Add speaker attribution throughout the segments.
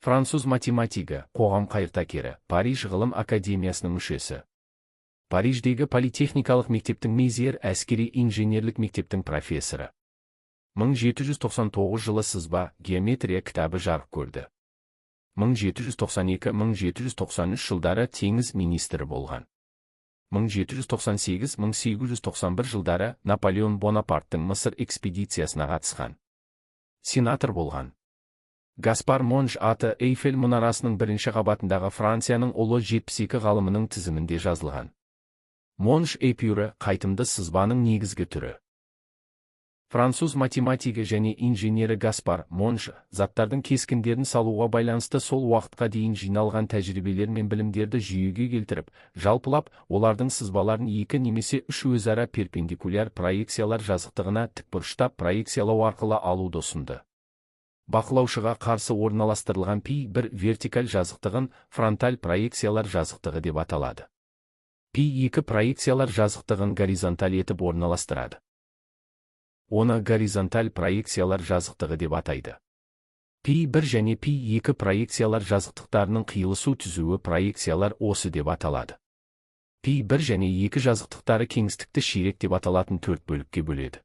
Speaker 1: Француз математигі, қоғам қайраткері, Париж ғылым академиясының мүшесі. Париждегі политехникалық мектептің Мезьер әскери инженерлік мектептің профессоры. 1799 жылы сызба, геометрия кітабы жарық көрді. 1792-1793 жылдары теңіз министрі болған. 1798-1891 жылдары Наполеон Бонапарттың Мысыр экспедициясына қатысқан. Сенатор болған. Гаспар Монж аты Эйфель мұнарасының бірінші қабатындағы Францияның ұлы 72 ғалымының тізімінде жазылған. Монж эпюрі қайтымды сызбаның негізгі түрі. Француз математигі және инженері Гаспар Монж заттардың кескіндерін салуға байланысты сол уақытқа дейін жиналған тәжірибелер мен білімдерді жүйеге келтіріп, жалпылап, олардың сызбаларын екі немесе үш өзара перпендикуляр проекциялар жазықтығына тікбұрыштап проекциялау арқылы алуды ұсынды. Бақылаушыға қарсы орналастырылған P1 вертикаль жазықтығын фронталь проекциялар жазықтығы деп аталады. P2 проекциялар жазықтығын горизонталь етіп орналастырады. Оны горизонталь проекциялар жазықтығы деп атайды. P1 және P2 проекциялар жазықтықтарының қиылысу түзуі проекциялар осы деп аталады. P1 және 2 жазықтықтары кеңістікті ширек деп аталатын төрт бөлікке бөледі.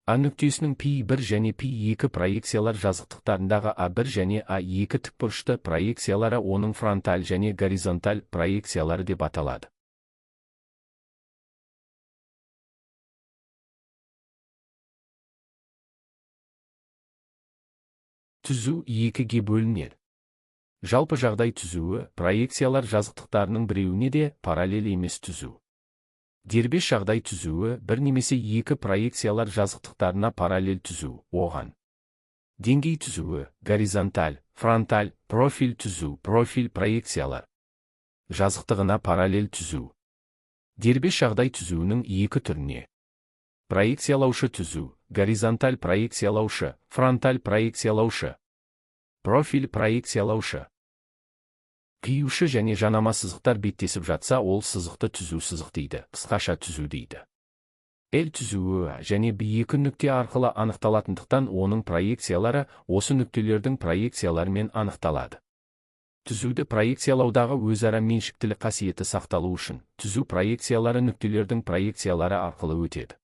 Speaker 1: А нүктесінің P1 және P2 проекциялар жазықтықтарындағы А1 және А2 тікбұрышты проекциялары оның фронталь және горизонталь проекциялары деп аталады. Түзу екіге бөлінеді. Жалпы жағдай түзуі проекциялар жазықтықтарының біреуіне де параллель емес түзу. Дербес жағдай түзуі бір немесе екі проекциялар жазықтықтарына параллель түзу, оған. Деңгей түзуі, горизонталь, фронталь, профиль түзу, профиль проекциялар жазықтығына параллель түзу. Дербес жағдай түзуінің екі түріне. Проекциялаушы түзу, горизонталь проекциялаушы, фронталь проекциялаушы, профиль проекциялаушы. Қиюшы және жанама сызықтар беттесіп жатса, ол сызықты түзу сызық дейді, қысқаша түзу дейді. L түзуі А және B екі нүкте арқылы анықталатындықтан оның проекциялары осы нүктелердің проекцияларымен анықталады. Түзуді проекциялаудағы өзара меншіктілік қасиеті сақталу үшін түзу проекциялары нүктелердің проекциялары арқылы өтеді.